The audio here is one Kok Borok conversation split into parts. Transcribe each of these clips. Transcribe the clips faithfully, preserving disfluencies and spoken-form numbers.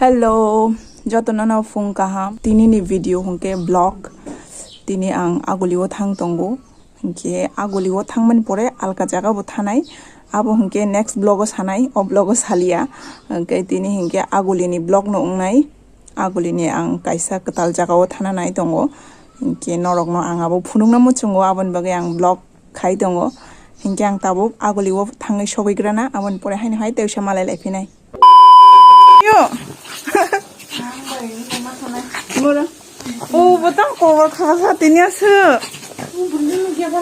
Hello, jotono no phung kaham. Tini ni video hwnkhe vlog. Tini ang Aguli o thang tongo. Hwnkhe Aguli o thangmani pore alka jaga bo thanai. Abo hwnkhe next vlog o sanai, o vlog o salia. Hwnkhe tini hwnkhe Aguli ni vlog no wngnai. Aguli ni ang kaisa kwtal jaga o thana nai tongo. Hwnkhe norok no ang abo phunukna muchungo, aboni bagwi ang vlog khai tongo. Hwnkhe ang tabuk Aguli o thangwi sogwi grana, aboni pore haino hai tewsa malai lai phinai. Yo. Bora. O, botang kobor khasa tini asu.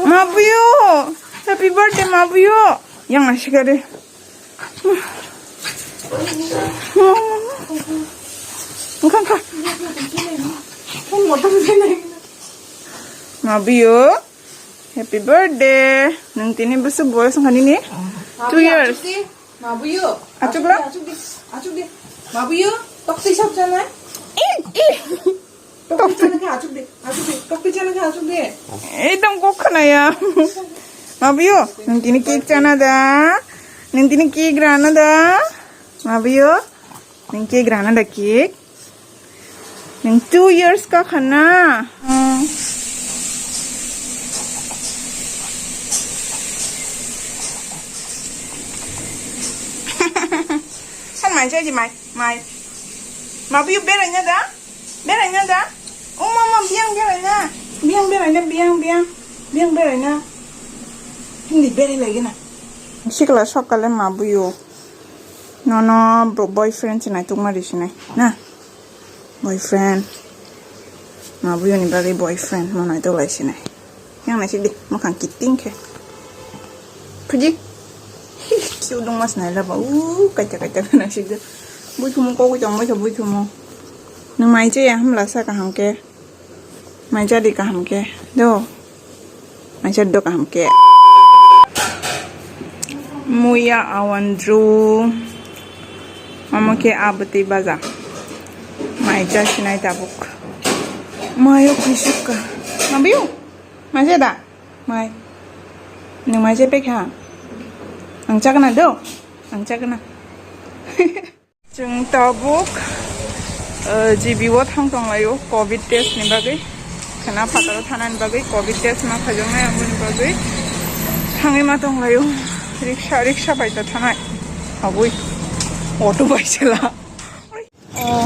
Mabuyo. Happy birthday, Mabuyo. Yang asikare. Engkha, engkha. Mabuyo. Happy birthday. Nung tini bwswk boyos wngkha nini? Two years. Mabuyo. Achuk la? Achuk di. Achuk di. Mabuyo. Tok twi sab chana. Ih, ih. Tok twi chana kha achuk di. Achuk di. Tok twi chana kha achuk di. Ekdom kok khna ya. Mabuyo, nung tini cake chana da? Nung tini cake rana da? Mabuyo, nung cake rana da cake? Nung two years ka khana? Hmm. San mai chai di mai, mai. Mabuyo berai na da? Berai na da? O mama, biyang berai na. Biyang berai na, biyang, biyang. Biyang berai na. Hindi berai lagi na. Sikla sokale Mabuyo. Nono bo-, boyfriend sinai tukma risinai. Na. Boyfriend. Mabuyo ni bagwi boyfriend. Mo nai tuklai sinai. Yang naisik di, mwkhang kiting khe. Phuji. Cute dong mas nai laba. Uh, kaita kaita khe naisik di. Bui khumu kogwi tong bai khe bui khumu. Nung mai chaya hamla sa kaham khe. Mai cha di kaham khe. Do. Mai cha do kaham khe. Muya awan dru. Mama khe abati baja. Mai cha sinai tabuk. Mayo khuisuk ka. Mabiyo. Mai cha da. Mai. Nung mai cha pekha. Ang chakna do. Ang chakna. Chwng tabuk, eh, G B o thang tonglaio covid test ni bagwi. Khana phataro thanani bagwi covid test ma khaijaknai aboni bagwi. Thangwi ma tonglaio. Riksha, riksha bai ta thanai. Abui. Auto bai sela. Oh,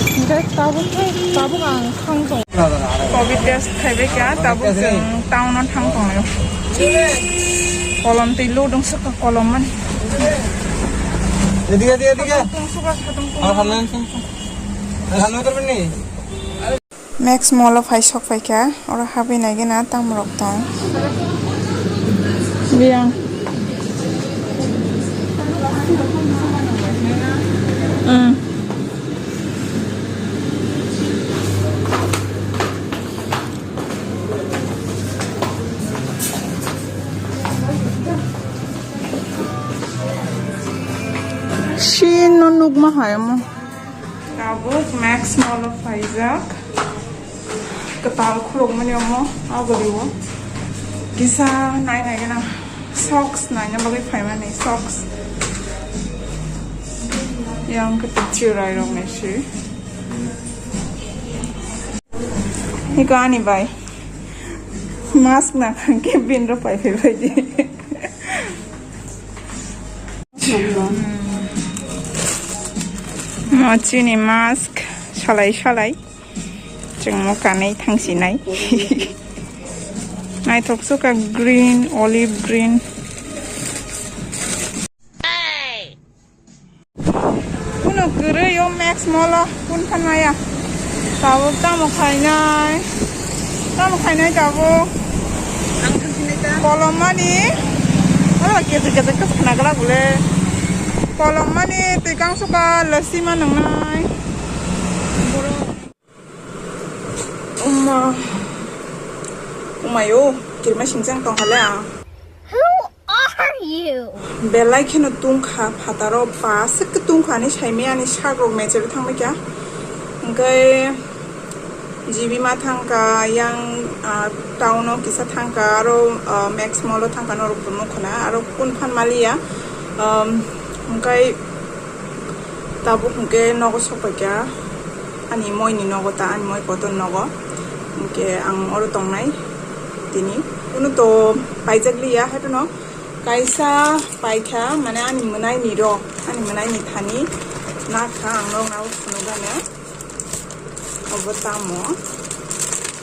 hingke tabuk, tabuk ang thang tong. Covid test khaibai kha, tabuk chwng town o thang tonglaio. Kolom twi lu dongso kolom man. এদিকে, এদিকে, এদিকে। Tong suka sa tong tong. আর সামনে আন, সামনে। সামনে উঠবেন নি? Max Mall o phai sok phai kha, oro habwi nai gana tamo rok tong. Biyang. Mm. Sino nukma hai omo. Tabuk Max Mall o phaijak. Kwtal khulukmani omo, aguli o. Kisa nai nai gana socks naina bagwi phaimani socks. Yang khe twi chirai rok nai si. Iko ani bai. Mask na khe bin ro pai phai bai di. Mo chini mask salai salai chwngmo kanwi thangsinai. Naithok sukha green, olive green. Kuno kwrwi o Max Mall o kun phan maya. Tabuk tamo khainai? Tamo khainai tabuk? Kolom mani. Hala kete kete kas khna gala bole. Kolom mani twi kang suka lasi ma nwngnai. Uma. Umayo, kirima singjang tong hale a. Who are you? Belai kheno tungkha phataro, paswk tungkha ani saimaya ani sakrok mecher thangbai kha. Hwnkhe G B ma thangkha, yang, ah, town o kisa thangkha, aro, ah, Max Mall o thangkha, norok tongmung khna, aro kun phan maliya. Um, hwnkhe Tabuk hwnkhe nogo sokpaikha, ani moini nogo ta, ani moi kotor nogo. Hwnkhe ang oro tongnai tini. Kunu to paijak liya, haitono kaisa paikha, mane ani mwnaini rok, ani mwnaini thani nakha, ang norok nabo phunukgano. Obo tamo?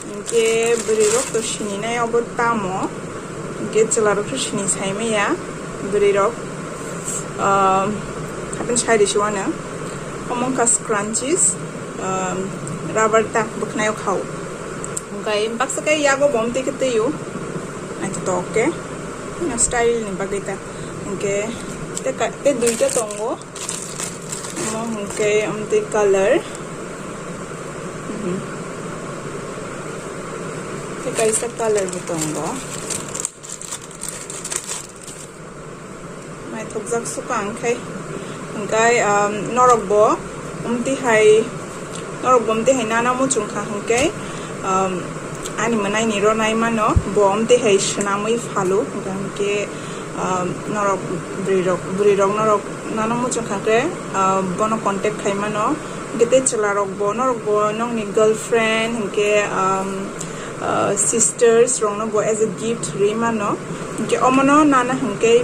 Hwnkhe bwrwi rok to sini nai obo tamo? Hwnkhe chwla rok to sini sai maya bwrwi rok. Um, happen sai risi wano. Omo wngkha scrunchies, um, rubber ta bwkhwnai o khao. Hwnkhe baksa khe yago bo omtwi khe twiyo. Naithotok khe. Style ni bagwi ta. Hwnkhe tei ka-, tei duita tongo. Omo hwnkhe omtwi color. Mhm. Tei kaisa color bo tongo. Naithokjak suka ang khai. Hwnkhe, um, norok bo omtwi hai, norok bo omtwi hai nana muchung kha hwnkhe, um, ani mwnaini ro nai mano, bo omtwi hai swnamwi phalo. Hwnkhe, um, norok bwrwi rok, bwrwi rok norok nana muchung kha khe, uh, bono contact khai mano. Hwnkhe tei chwla rok bo, norok bo nokni girlfriend, hwnkhe, um, uh, sisters rok no bo as a gift rwi mano. Hwnkhe omono nana hwnkhe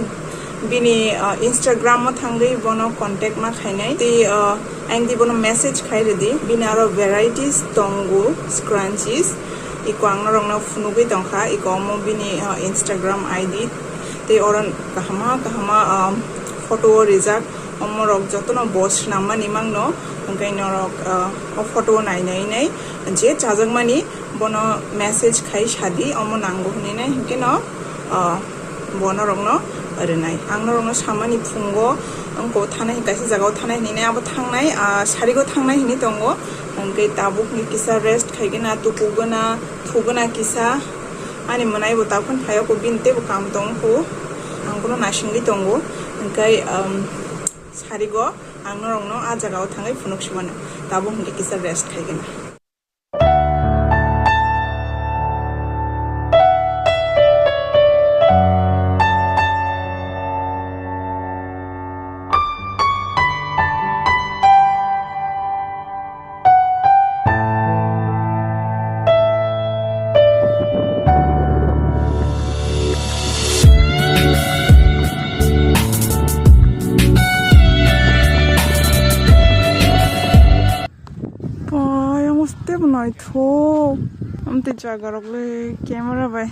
bini, uh, Instagram o thangwi bono contact ma khainai. Tei, uh, ang di bono message khai rwdi. Bini aro varieties tongo, scrunchies. Iko ang norok no phunugwi tongkha. Iko omo bini, uh, Instagram I D. Tei oro kahama kahama, um, photo o rijak. Omorok jotono bo swnam mani mangno, hwnkhe norok, ah, o photo o nai nai nai je chajakmani bono message khai sadi, omo nango hwnwi nai, hwnkhe no, ah, bo norokno rwnai. Ang norokno samani phungo wngkho thanai, kaisa jagao thanai hwnwi nai, abo thangnai, ah, sarigo thangnai hwnwi tongo, hwnkhe tabukni kisa rest khaigwna, tukugwna, thugwna kisa, ani mwnai bo takhun phaiyokho, bini teibo kam tongkho, ang bono naisingwi tongo, hwnkhe, um, Sarigo ang norokno a jagao thangwi phunuk simano, tabuk hwnkhe kisa rest khaigwna. Pai, omo step naithok. Amtwi jaga rok le camera bai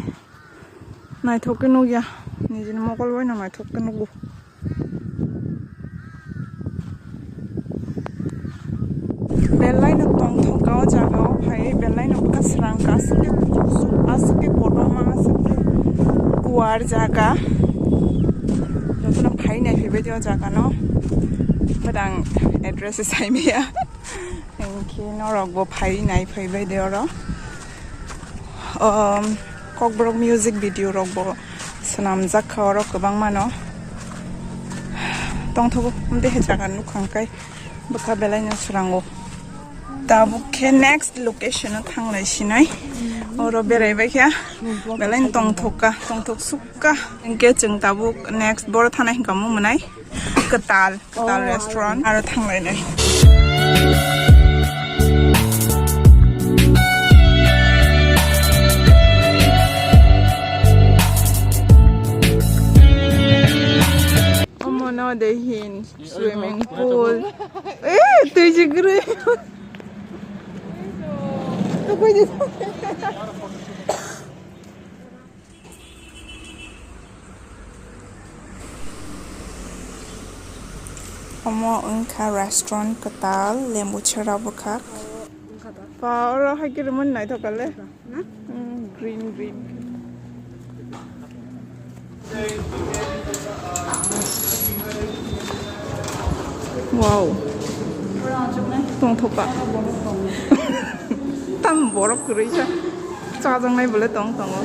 naithok khe nukya. Nijini mokol bai no naithok khe nugo. Belai no tongthok ka o jaga o phai, belai no bwkha srang ka, aswk khe kuchuk, aswk khe kotorma, aswk khe kuwar jaga. Jotono phai nai phaibai de o jaga no. But ang address sai maya. Hinkhe norok bo phai nai phaibai de oro. Um, Kokborok music video rok bo swnamjak kha oro kwbangma no. Tongthogo, amtwi hai jaga nukha hwnkhe bwkha belai no srango. Tabuk khe next location o thanglai sinai. Oro berai bai kha belai no tongthok ka, tongthok suk ka. Hinkhe chwng tabuk next boro thanai hwnkha mo mwnai. Kwtal, Kwtal restaurant. Aro thanglainai. Omo no de hin swimming pool. Eh, twi jigrwi. Omo wngkha restaurant kwtal, lembu chwra bwkhak. Ba, oro hai khe rwmani naithok kale. Hmm, green, green. Wow. Tongthok ka. Tam borok kwrwi kha. Chajaknai bole tong tongo.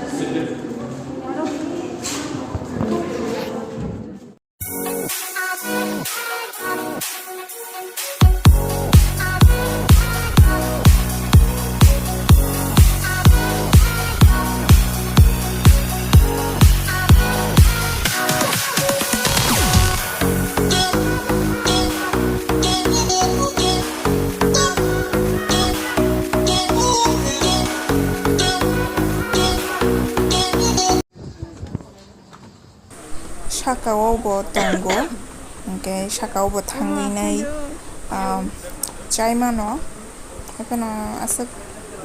Saka o bo tongo, hwnkhe saka o bo thangwi nai, um, chai mano, haikhe no aswk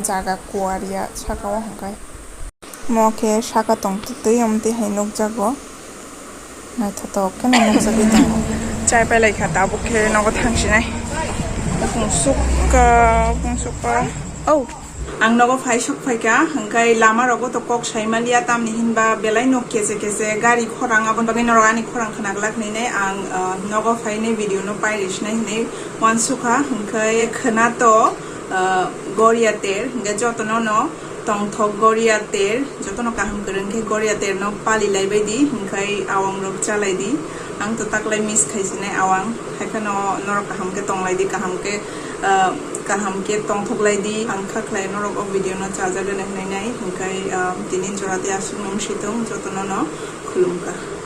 jaga kuwar ya saka o hwnkhe. Mo khe saka tongtwtwi, omo twi hai nukjago, naithothok kheno nukjagwi tongo. Chai pai lai kha, tabuk khe nogo thangsinai. Pungsukka, pungsukka. Oh! Ang nogo phai sok phaikha, hwnkhe lama rogo to kok sai maliya, tamni hinba belai no kese kese gari khorang, aboni bagwi norok ani khorang khna glak hinwi ang, ah, nogo phainai video no pairi sinai hinwi uansukha, hwnkhe khna to, ah, Goriya ter, hwnkhe jotono no tongthok Goriya ter, jotono kaham kwrwng khe Goriya ter no pali lai bai di, hwnkhe awang rok cha lai di, ang to taklai miss khai sinai awang, haikheno norok kaham khe tong lai di, kaham khe ah, kaham khe tongthok lai di. Ang kha khlai norok o video no chajagani hwnwi nai, hwnkhe, ah, tini jora tei aswk nung si tong, jotono no khulumkha.